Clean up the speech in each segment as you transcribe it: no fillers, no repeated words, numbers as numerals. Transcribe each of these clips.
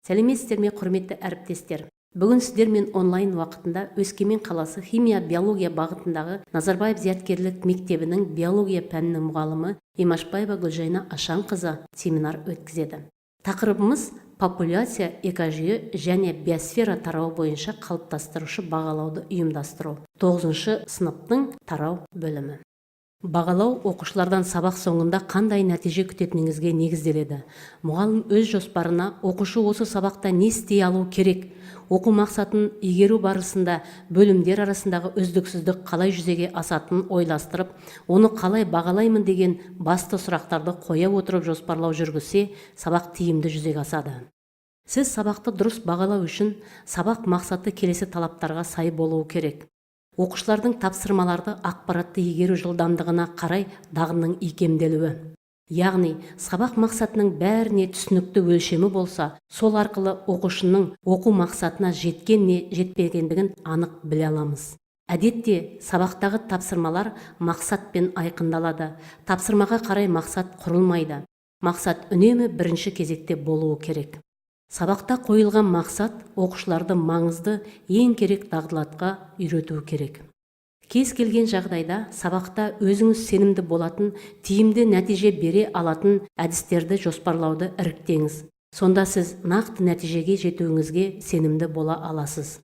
Сәлеметсіздер ме, құрметті әріптестер! Бүгін сіздермен онлайн уақытында Өскемен қаласы химия биология бағытындағы Назарбаев зияткерлік мектебінің биология пәнінің мұғалімі Имашбаева Гүлжайна Ашанқызы семинар өткізеді. Тақырыбымыз: популяция, экожүйе және биосфера тарауы бойынша қалыптастырушы бағалауды ұйымдастыру. Тоғызыншы сыныптың тарау бөлімі. Бағалау оқушылардан сабақ соңында қандай нәтиже күтетініңізге негізделеді. Мұғалім өз жоспарына оқушы осы сабақта не істей алу керек, оқу мақсатын игеру барысында бөлімдер арасындағы үздіксіздік қалай жүзеге асатынын ойластырып, оны қалай бағалаймын деген басты сұрақтарды қоя отырып жоспарлау жүргізсе, сабақ тиімді жүзеге асады. Сіз сабақты дұрыс бағалау үшін сабақ мақсаты келесі талаптарға сай болуы керек: оқушылардың тапсырмаларды, ақпаратты игеру жылдамдығына қарай дағдының икемделуі, яғни сабақ мақсатының бәріне түсінікті өлшемі болса, сол арқылы оқушының оқу мақсатына жеткен не жетпегендігін анық біле аламыз. Әдетте сабақтағы тапсырмалар мақсатпен айқындалады. Тапсырмаға қарай мақсат құрылмайды. Мақсат үнемі бірінші кезекте болуы керек. Сабақта қойылған мақсат оқушыларды маңызды, ең керек дағдыларға үйрету керек. Кез келген жағдайда сабақта өзіңіз сенімді болатын, тиімді нәтиже бере алатын әдістерді жоспарлауды іріктеңіз. Сонда сіз нақты нәтижеге жетуіңізге сенімді бола аласыз.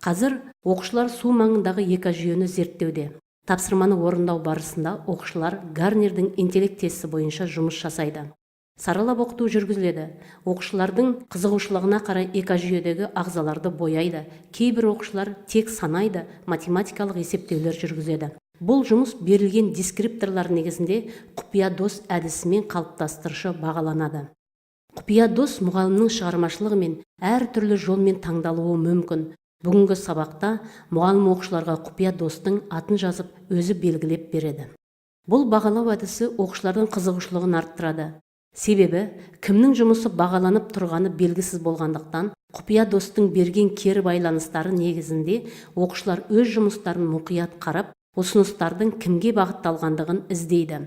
Қазір оқушылар су маңындағы экожүйені зерттеуде. Тапсырманы орындау барысында оқушылар Гарнердің интеллект тесті бойынша жұмыс жасайды. Саралап оқыту жүргізіледі. Оқушылардың қызығушылығына қарай экожүйедегі ағзаларды бояйды, кейбір оқушылар тек санайды, математикалық есептеулер жүргізеді. Бұл жұмыс берілген дескрипторлар негізінде құпия дос әдісімен қалыптастырушы бағаланады. Құпия дос мұғалімнің шығармашылығымен әртүрлі жолмен таңдалуы мүмкін. Бүгінгі сабақта мұғалім оқушыларға құпия достың атын жазып, өзі белгілеп береді. Бұл бағалау әдісі оқушылардың қызығушылығын арттырады, себебі кімнің жұмысы бағаланып тұрғаны белгісіз болғандықтан, құпия достың берген кері байланыстары негізінде оқушылар өз жұмыстарын мұқият қарап, ұсыныстардың кімге бағытталғандығын іздейді.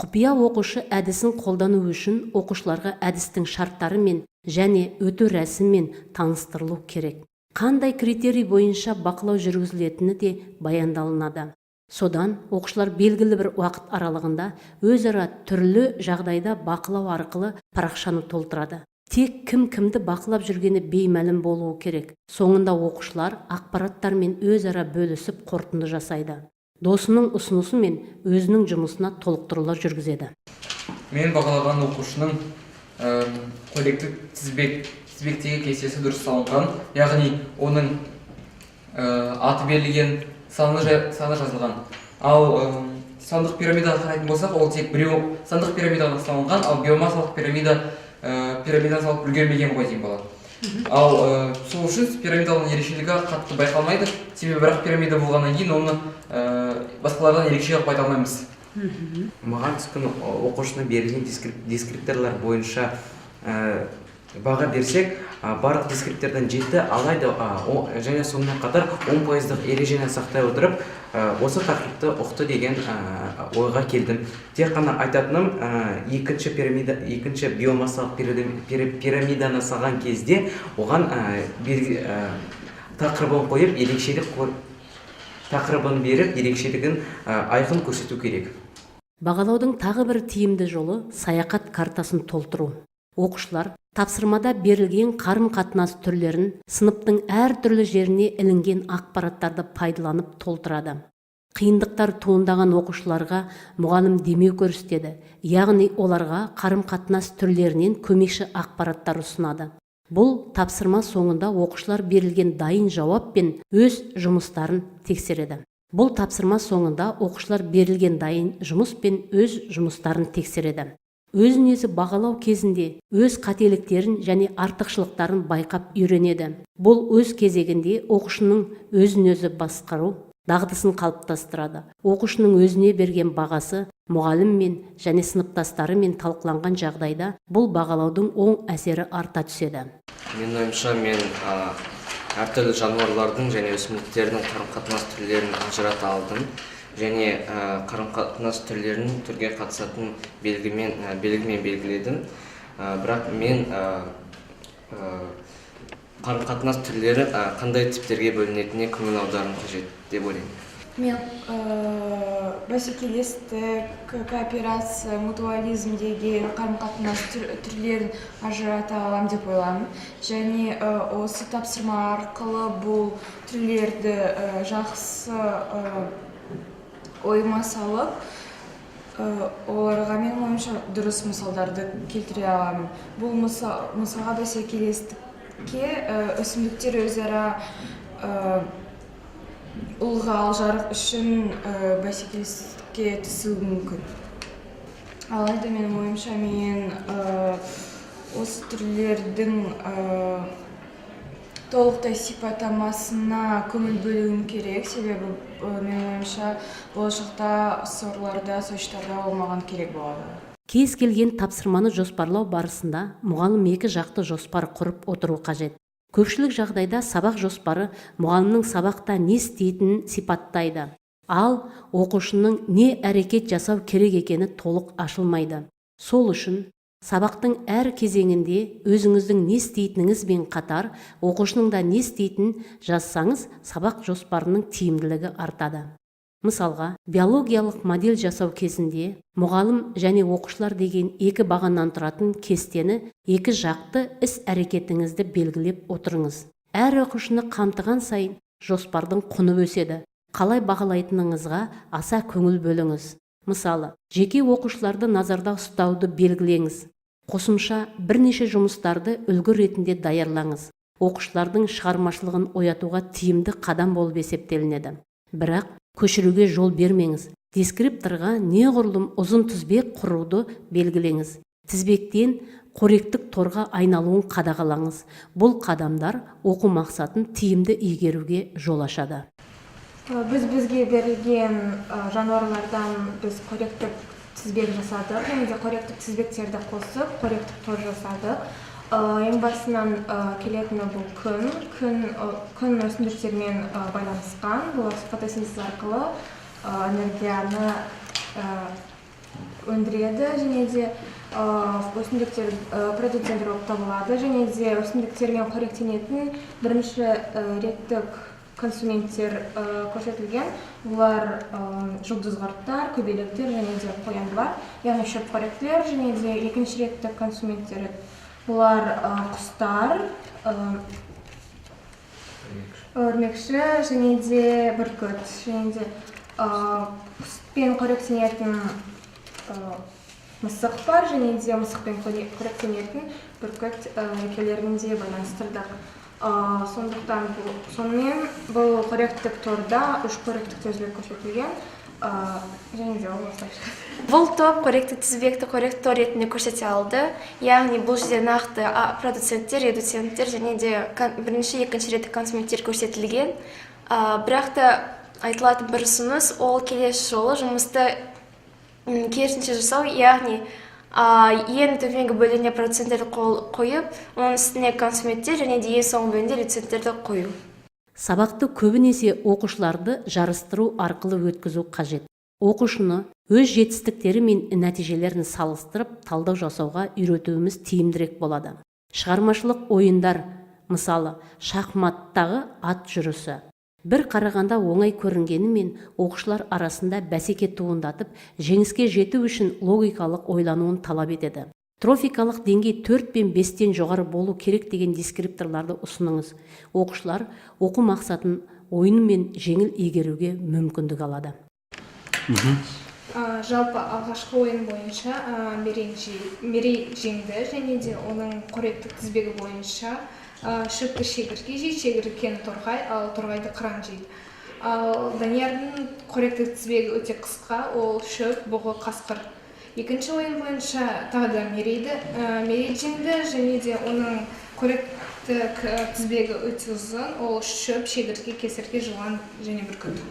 Құпия оқушы әдісін қолдану үшін оқушыларға әдістің шарттарымен және өту рәсімімен таныстырылу керек. Қандай критерий бойынша бақылау жүргізілетіні де баяндалынады. Содан оқушылар белгілі бір уақыт аралығында өзара түрлі жағдайда бақылау арқылы парақшаны толтырады. Тек кім кімді бақылап жүргені беймәлім болуы керек. Соңында оқушылар ақпараттармен өзара бөлісіп, қорытынды жасайды, досының ұсынысы мен өзінің жұмысына толықтырулар жүргізеді. Мен бағалаған оқушының қоректік тізбектегі кестесі дұрыс салынған, яғни оның аты берілген, саны жазылған. Ал сандық пирамидаға қарайтын болсақ, ол тек біреу сандық пирамидаға салынған, ал биомассалық пирамиданы салып үлгермеген ғой деймін бала. Ал сол үшін пирамиданың ерекшелігі қатты байқалмайды, себебі бірақ пирамида болғаннан кейін оны басқалардан ерекше қылып айта алмаймыз. Маған түскен оқушының берілген дескрипторлар бойынша баға берсек, барлық дескриптордан жетті. Алайда және сонымен қатар 10 пайыздық ережені сақтай отырып, осы тақырыпты ұқты деген ойға келдім. Тек қана айтатыным, екінші пирамида, екінші биомассалық пирамиданы салған кезде оған тақырыбын қойып, ерекшелік тақырыбын беріп, ерекшелігін айқын көрсету керек. Бағалаудың тағы бір тиімді жолы – саяхат картасын толтыру. Оқушылар тапсырмада берілген қарым-қатынас түрлерін сыныптың әртүрлі жеріне ілінген ақпараттарды пайдаланып толтырады. Қиындықтар туындаған оқушыларға мұғалім демеу көрсетеді, яғни оларға қарым-қатынас түрлерінен көмекші ақпараттар ұсынады. Бұл тапсырма соңында оқушылар берілген дайын жауап пен өз жұмыстарын тексереді. Бұл тапсырма соңында оқушылар берілген дайын жұмыс пен өз жұмыстарын тексереді. Өзін өзі бағалау кезінде өз қателіктерін және артықшылықтарын байқап үйренеді. Бұл өз кезегінде оқушының өзін өзі басқару дағдысын қалыптастырады. Оқушының өзіне берген бағасы мұғаліммен және сыныптастарымен талқыланған жағдайда, бұл бағалаудың оң әсері арта түседі. Менің ойымша, мен әртүрлі жануарлардың және өсімдіктердің қарым-қатынас түрлерін ажырата алдым және қарым-қатынас түрлерін түрге қатысатын белгімен белгіледім. Бірақ мен Қарым-қатынас түрлері қандай типтерге бөлінетініне көңіл аудару қажет деп ойлаймын. Мен бәсекелестік, кооперация, мутуализм деген қарым-қатынас түрлерін ажырата аламын деп ойлаймын. Және осы тапсырма арқылы бұл түрлерді жақсы ойыма салып, оларға менің ойымша дұрыс мысалдарды келтіре аламын. Бұл мысалға бәсекелестікке өсімдіктер өзара ылғал, жарық үшін бәсекелестікке түсуі мүмкін. Алайда менің ойымша, мен осы түрлердің толықтай сипаттамасына көңіл бөлуім керек, себебі менің ойымша, болашақта сорларда, СОЧтарда ол маған керек болады. Кез келген тапсырманы жоспарлау барысында мұғалім екі жақты жоспар құрып отыру қажет. Көпшілік жағдайда сабақ жоспары мұғалімнің сабақта не істейтінін сипаттайды, ал оқушының не әрекет жасау керек екені толық ашылмайды. Сол үшін сабақтың әр кезеңінде өзіңіздің не істейтініңізбен қатар оқушының да не істейтінін жазсаңыз, сабақ жоспарының тиімділігі артады. Мысалға, биологиялық модель жасау кезінде мұғалім және оқушылар деген екі бағаннан тұратын кестені екі жақты іс әрекетіңізді белгілеп отырыңыз. Әр оқушыны қамтыған сайын жоспардың құны өседі. Қалай бағалайтыныңызға аса көңіл бөліңіз. Мысалы, жеке оқушыларды назарда ұстауды белгілеңіз. Қосымша бірнеше жұмыстарды үлгі ретінде даярлаңыз. Оқушылардың шығармашылығын оятуға тиімді қадам болып есептелінеді. Бірақ көшіруге жол бермеңіз. Дескрипторға неғұрлым ұзын тізбек құруды белгілеңіз. Тізбектен қоректік торға айналуын қадағалаңыз. Бұл қадамдар оқу мақсатын тиімді игеруге жол ашады. Біз бізге берілген жануарлардан біз қоректік тізбек жасадық және де қоректік тізбектерді қосып қоректік тор жасадық. Ең басынан келетіні бұл күн. Күн өсімдіктермен байланысқан. Бұл фотосинтез арқылы энергияны өндіреді және де өсімдіктер продуценттер болып табылады және де өсімдіктермен қоректенетін бірінші реттік консументтер көрсетілген. Бұлар жұлдызғұрттар, көбелектер және де қояндылар, яғни шөпқоректілер, және де екінші реттік консументтер бұлар құстар, өрмекші және де бүркіт, және де құспен қоректенетін мысық бар, және де мысықпен қоректенетін бүркіт екеулерін де байланыстырдық. Сондықтан сонымен бұл қоректік торда үш қоректік тізбек көрсетілген, және де ол осылай шығады. Бұл топ қоректік тізбекті қоректік тор ретінде көрсете алды. Яғни бұл жерде нақты продуценттер, редуценттер және де бірінші, екінші реттік консументтер көрсетілген. Бірақ та айтылатын бір ұсыныс, ол келесі жолы жұмысты керісінше жасау, яғни ең төменгі бөлігіне продуценттерді қойып, оның үстіне консументтер және де ең соңғы бөлігінде редуценттерді қою. Сабақты көбінесе оқушыларды жарыстыру арқылы өткізу қажет. Оқушыны өз жетістіктері мен нәтижелерін салыстырып, талдау жасауға үйретуіміз тиімдірек болады. Шығармашылық ойындар, мысалы, шахматтағы ат жүрісі. Бір қарағанда оңай көрінгенімен, оқушылар арасында бәсеке туындатып, жеңіске жету үшін логикалық ойлануын талап етеді. Трофикалық деңгей 4 пен 5-тен жоғары болу керек деген дескрипторларды ұсыныңыз. Оқушылар оқу мақсатын ойынмен жеңіл игеруге мүмкіндік алады. Жалпы алғашқы ойын бойынша Мерей жеңді және де оның қоректік тізбегі бойынша шөпті шегіртке жейді, шегірткені торғай, ал торғайды қыран жейді. Ал Даниярдың қоректік тізбегі өте қысқа, ол шөп, бұғы, қасқыр. Екінші ойын бойынша тағы да Мерей жеңді және де оның қоректік тізбегі өте ұзын, ол шөп, шегіртке, кесіртке, жылан және бүркіт.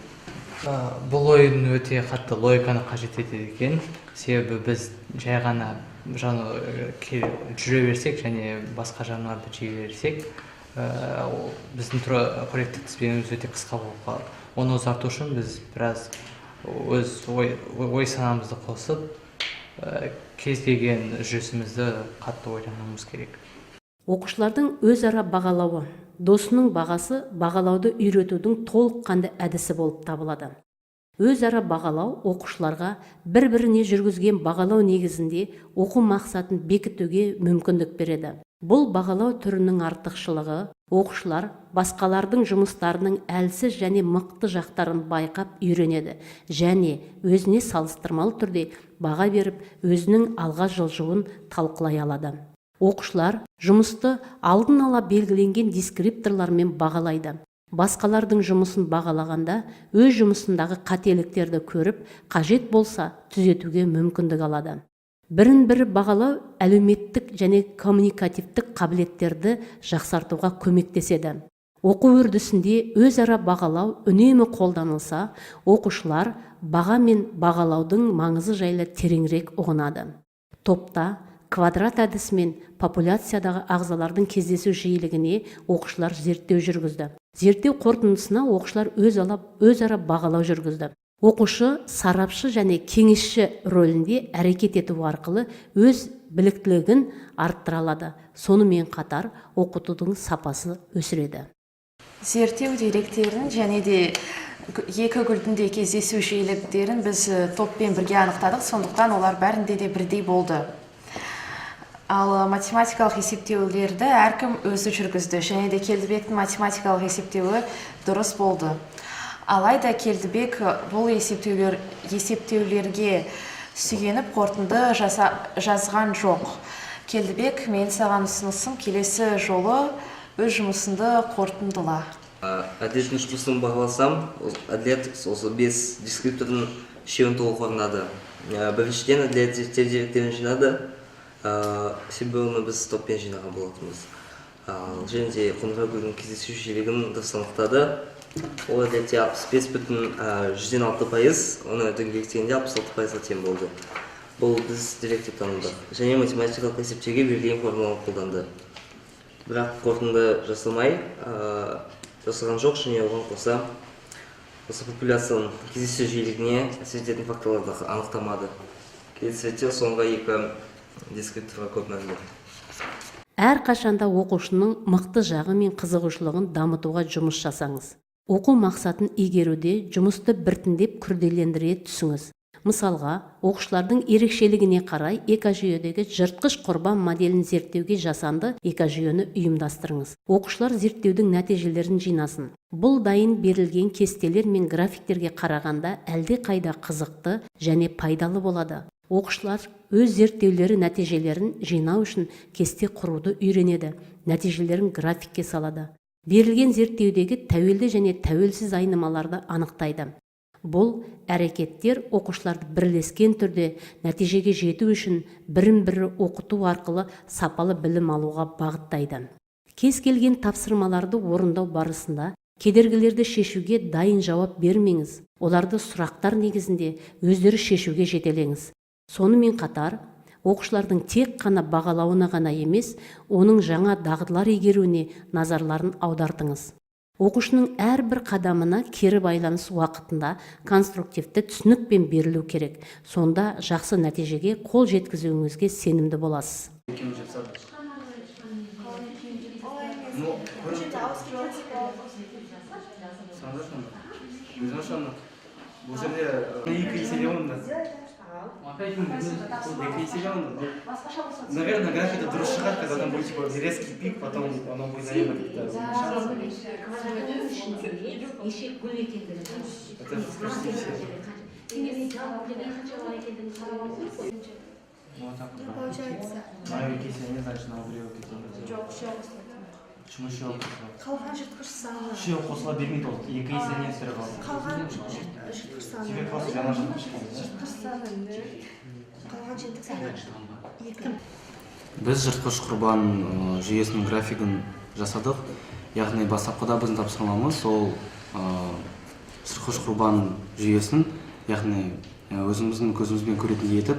Бұл ойын өте қатты логиканы қажет етеді екен, себебі біз жай ғана жүре берсек және басқа жануарды жей берсек, ол біздің қоректік тізбегіміз өте қысқа болып қалады. Оны ұзарту үшін біз біраз өз ой санамызды қосып, кез келген жүрісімізді қатты ойлануымыз керек. Оқушылардың өзара бағалауы. Досының бағасы бағалауды үйретудің толыққанды әдісі болып табылады. Өзара бағалау оқушыларға бір-біріне жүргізген бағалау негізінде оқу мақсатын бекітуге мүмкіндік береді. Бұл бағалау түрінің артықшылығы: оқушылар басқалардың жұмыстарының әлсіз және мықты жақтарын байқап үйренеді және өзіне салыстырмалы түрде баға беріп, өзінің алға жылжуын талқылай алады. Оқушылар жұмысты алдын ала белгіленген дескрипторлармен бағалайды. Басқалардың жұмысын бағалағанда, өз жұмысындағы қателіктерді көріп, қажет болса, түзетуге мүмкіндік алады. Бірін бірі бағалау әлеуметтік және коммуникативтік қабілеттерді жақсартуға көмектеседі. Оқу үрдісінде өзара бағалау үнемі қолданылса, оқушылар баға мен бағалаудың маңызы жайлы тереңірек ұғынады. Топта квадрат әдісімен популяциядағы ағзалардың кездесу жиілігіне оқушылар зерттеу жүргізді. Зерттеу қорытындысына оқушылар өзара бағалау жүргізді. Оқушы сарапшы және кеңесші рөлінде әрекет ету арқылы өз біліктілігін арттыра алады, сонымен қатар оқытудың сапасы өсіреді. Зерттеу деректерін және де екі гүлдің де кездесу жиіліктерін біз топпен бірге анықтадық, сондықтан олар бәрінде де бірдей болды. Ал математикалық есептеулерді әркім өзі жүргізді және де Келдібектің математикалық есептеуі дұрыс болды. Алайда Келдібек бұл есептеулерге сүйеніп қорытынды жазған жоқ. Келдібек, мен саған ұсынысым: келесі жолы өз жұмысыңды қорытындыла. Әділеттің жұмысын бағаласам, Әділет осы бес дескриптордың үшеуін толық орындады. Біріншіден, Әділет зерттеу деректерін жинады, себебі оны біз топпен жинаған болатынбыз. Ал және де қоңырау гүлінің кездесу жиілігін дұрыс анықтады. Ол әдетте 65,6%, оны дөңгелектегенде 66%-ға тең болды. Бұл біз дерек деп таныдық. Және математикалық есептеуге берілген формуланы қолданды. Бірақ қорытынды жасаған жоқ және оған қоса осы популяцияның кездесу жиілігіне әсер ететін факторларды анықтамады. Келесі ретте соңғы екі дескрипторға көп мән берді. Әрқашанда оқушының мықты жағы мен қызығушылығын дамытуға жұмыс жасаңыз. Оқу мақсатын игеруде жұмысты біртіндеп күрделендіре түсіңіз. Мысалға, оқушылардың ерекшелігіне қарай экожүйедегі жыртқыш құрбан моделін зерттеуге жасанды экожүйені ұйымдастырыңыз. Оқушылар зерттеудің нәтижелерін жинасын. Бұл дайын берілген кестелер мен графиктерге қарағанда әлде қайда қызықты және пайдалы болады. Оқушылар өз зерттеулері нәтижелерін жинау үшін кесте құруды үйренеді, нәтижелерін графикке салады. Берілген зерттеудегі тәуелді және тәуелсіз айнымаларды анықтайды. Бұл әрекеттер оқушыларды бірлескен түрде нәтижеге жету үшін бірін-бірі оқыту арқылы сапалы білім алуға бағыттайды. Кез келген тапсырмаларды орындау барысында кедергілерді шешуге дайын жауап бермеңіз. Оларды сұрақтар негізінде өздері шешуге жетелеңіз. Сонымен қатар, оқушылардың тек қана бағалауына ғана емес, оның жаңа дағдылар игеруіне назарларын аудартыңыз. Оқушының әрбір қадамына кері байланыс уақытында конструктивті түсінікпен берілу керек. Сонда жақсы нәтижеге қол жеткізуіңізге сенімді боласыз. Екеуін жеп тастады. Ну, Сонда сонда. Өзің сонда. Бұл жерде 2 еселе онда. 2 еселе онда. Наверное, график дұрыс шығар, когда там будет типа резкий пик, потом оно будет, наверное, как-то уменьшаться. Это же почти все. Ну, вот так вот. Получается. Мына екі еселене, значит, мынау біреу кетеді. Жоқ, үшеу қосылады. Почему үшеу қосылады? Қалған жыртқыш саны. Үшеу қосыла бермейді, ол екі еселене тірі қалады. Қалған жыртқыш саны. Тебе просто жаңа жыртқыш келді. Жыртқыш саны 0. Қалған жентік саны 2. Біз жыртқыш құрбан жүйесінің графигін жасадық. Яғни бастапқыда біздің тапсырмамыз ол жыртқыш құрбан жүйесін, яғни өзіміздің көзімізбен көретіндей етіп,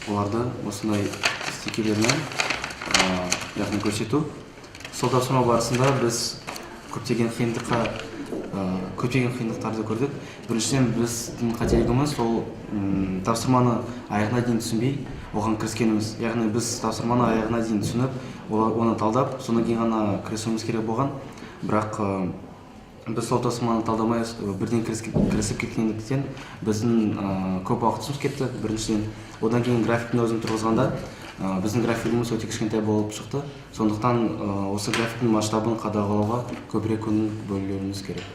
оларды осындай стикерлермен, яғни көрсету. Сол тапсырма барысында біз көптеген қиындықтарды көрдік. Біріншіден, біздің қателігіміз ол тапсырманы аяғына дейін түсінбей, оған кіріскеніміз. Яғни біз тапсырманы аяғына дейін түсініп, оны талдап, содан кейін ғана кірісуіміз керек болған. Бірақ біз сол тапсырманы талдамай бірден кірісіп кеткендіктен біздің көп уақытымыз кетті біріншіден. Одан кейін графиктің өзін тұрғызғанда біздің графигіміз өте кішкентай болып шықты. Сондықтан осы графиктің масштабын қадағалауға көбірек көңіл бөлуіміз керек.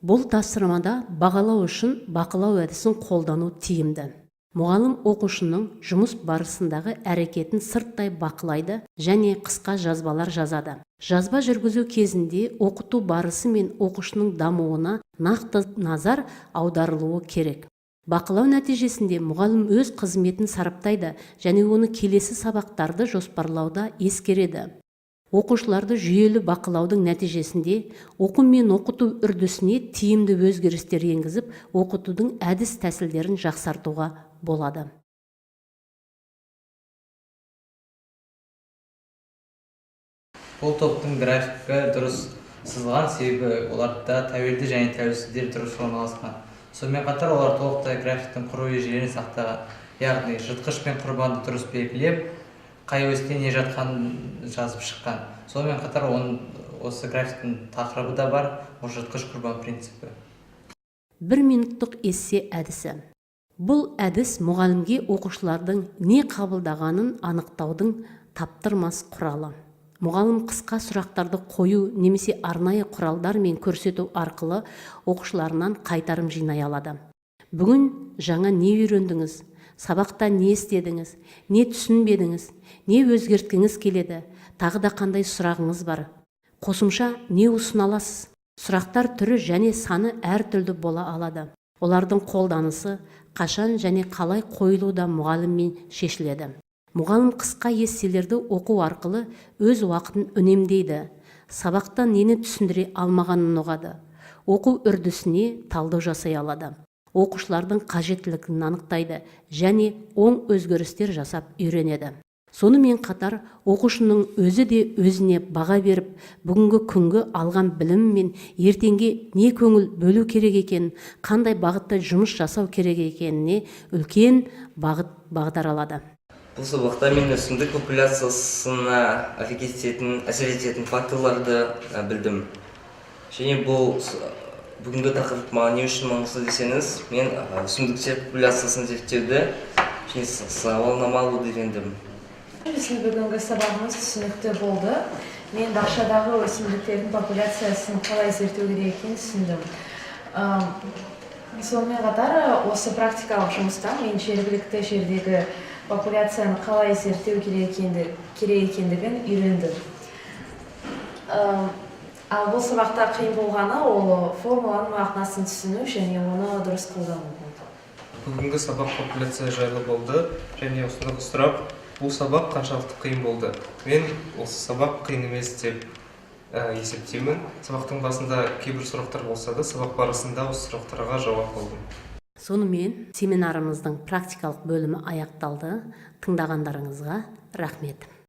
Бұл тапсырмада бағалау үшін бақылау әдісін қолдану тиімді. Мұғалім оқушының жұмыс барысындағы әрекетін сырттай бақылайды және қысқа жазбалар жазады. Жазба жүргізу кезінде оқыту барысы мен оқушының дамуына нақты назар аударылуы керек. Бақылау нәтижесінде мұғалім өз қызметін сараптайды және оны келесі сабақтарды жоспарлауда ескереді. Оқушыларды жүйелі бақылаудың нәтижесінде оқу мен оқыту үрдісіне тиімді өзгерістер енгізіп, оқытудың әдіс тәсілдерін жақсартуға болады. Бұл топтың графигі дұрыс сызылған, себебі оларда тәуелді және тәуелсіздер дұрыс орналасқан. Сонымен қатар олар толықтай графиктің құру ережелерін сақтаған, яғни жыртқыш пен құрбанды дұрыс белгілеп, қай осьте не жатқанын жазып шыққан. Сонымен қатар оның осы графиктің тақырыбы да бар, ол жыртқыш құрбан принципі. 1 минуттық эссе әдісі. Бұл әдіс мұғалімге оқушылардың не қабылдағанын анықтаудың таптырмас құралы. Мұғалім қысқа сұрақтарды қою немесе арнайы құралдармен көрсету арқылы оқушыларынан қайтарым жинай алады. Бүгін жаңа не үйрендіңіз? Сабақта не істедіңіз? Не түсінбедіңіз? Не өзгерткіңіз келеді? Тағы да қандай сұрағыңыз бар? Қосымша не ұсына аласыз? Сұрақтар түрі және саны әртүрлі бола алады. Олардың қолданысы қашан және қалай қойылуы да мұғаліммен шешіледі. Мұғалім қысқа эсселерді оқу арқылы өз уақытын үнемдейді. Сабақта нені түсіндіре алмағанын ұғады. Оқу үрдісіне талдау жасай алады. Оқушылардың қажеттілігін анықтайды және оң өзгерістер жасап үйренеді. Сонымен қатар оқушының өзі де өзіне баға беріп, бүгінгі күнгі алған білімі мен ертеңге не көңіл бөлу керек екенін, қандай бағытта жұмыс жасау керек екеніне үлкен бағыт бағдар алады. Бұл сабақта мен өсімдік популяциясына әсер ететін факторларды білдім. Және бұл бүгінгі тақырып маған не үшін маңызды десеңіз, мен өсімдіктер популяциясын зерттеуді және сауалнама алуды үйрендім. Біздің бүгінгі сабағымыз түсінікті болды. Мен бақшадағы өсімдіктердің популяциясын қалай зерттеу керек екенін түсіндім. Сонымен қатар осы практикалық жұмыста мен жергілікті жердегі популяцияны қалай зерттеу керек екендігін үйрендім. Ал бұл сабақта қиын болғаны ол формуланың мағынасын түсіну және оны дұрыс қолдану болды. Бүгінгі сабақ популяция жайлы болды және осындағы сұрақ: бұл сабақ қаншалықты қиын болды? Мен осы сабақ қиын емес деп есептеймін. Сабақтың басында кейбір сұрақтар болса да, сабақ барысында осы сұрақтарға жауап алдым. Сонымен семинарымыздың практикалық бөлімі аяқталды. Тыңдағандарыңызға рахмет.